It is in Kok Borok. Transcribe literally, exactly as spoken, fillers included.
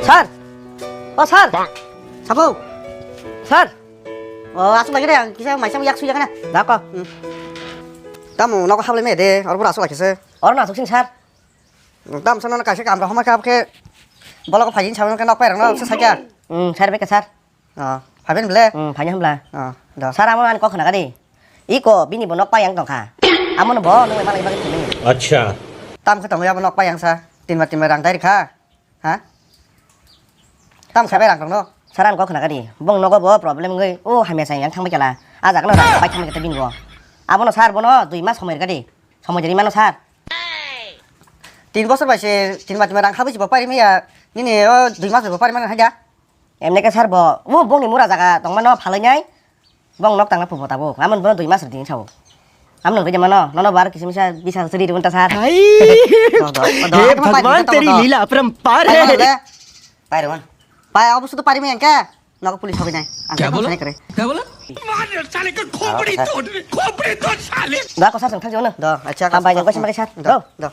Sir! O sir! Sabo! Sir! O, aswk lagi de, ang kisa maisa yak suya kana. Da ko. Hmm. Tamo nogo hablai me de, oro pura aswk lagi se. Oro na aswk sing sir. Tam sana kaisa kamra homa kap ke bolok phajin sabon ke nok pairang no se sakya. Hmm, sir beke sir. Ah, phaben ble. Hmm, phanya hambla. Ah, da. Sir amo ani kok khna gadi. Iko bini bo nok paiyang tongkha. Amo no bo nung malai bagwi thumani. Acha. Tam khe tongo abo nok paiyang sa. Tinma tinma rang dai kha. Ha? Tam khe bai rang tongno. Sir ani kok khna gadi. Bong nogo bo problem wngwi. O hamya sa yang thangbai kala. A jaga no rang bai thangbai kata bini bo. Abo no sir bono dui mas somoi gadi. Somoi jari mano sir. Tin bosor bai se tinma tinma rang khabui se bo pairi maya. Nini o dui mas bai bo pairi mano haida. Emne ke sir bo, o bongni mura jaga tongmano phalai nai. Bong nok tangna phubo tabuk. Amon bono dui mas ridi sao. Amon ridi mano, nono bar kisim sa bisa seri ribun ta sir. Hai. Do, do, do, he do, bhagwan, do, teri do. Leela aparamparbar hai. Pai, pai, pai, pai, pai, obo sudu pari mengke. Nogo police hobi nai. Ang kya bola? Kya bola? मार साले का खोपड़ी तोड़, खोपड़ी तोड़ साले। Da ko sir sang thang jono. Do, acha. Tam bai jang ko sir. Do, do.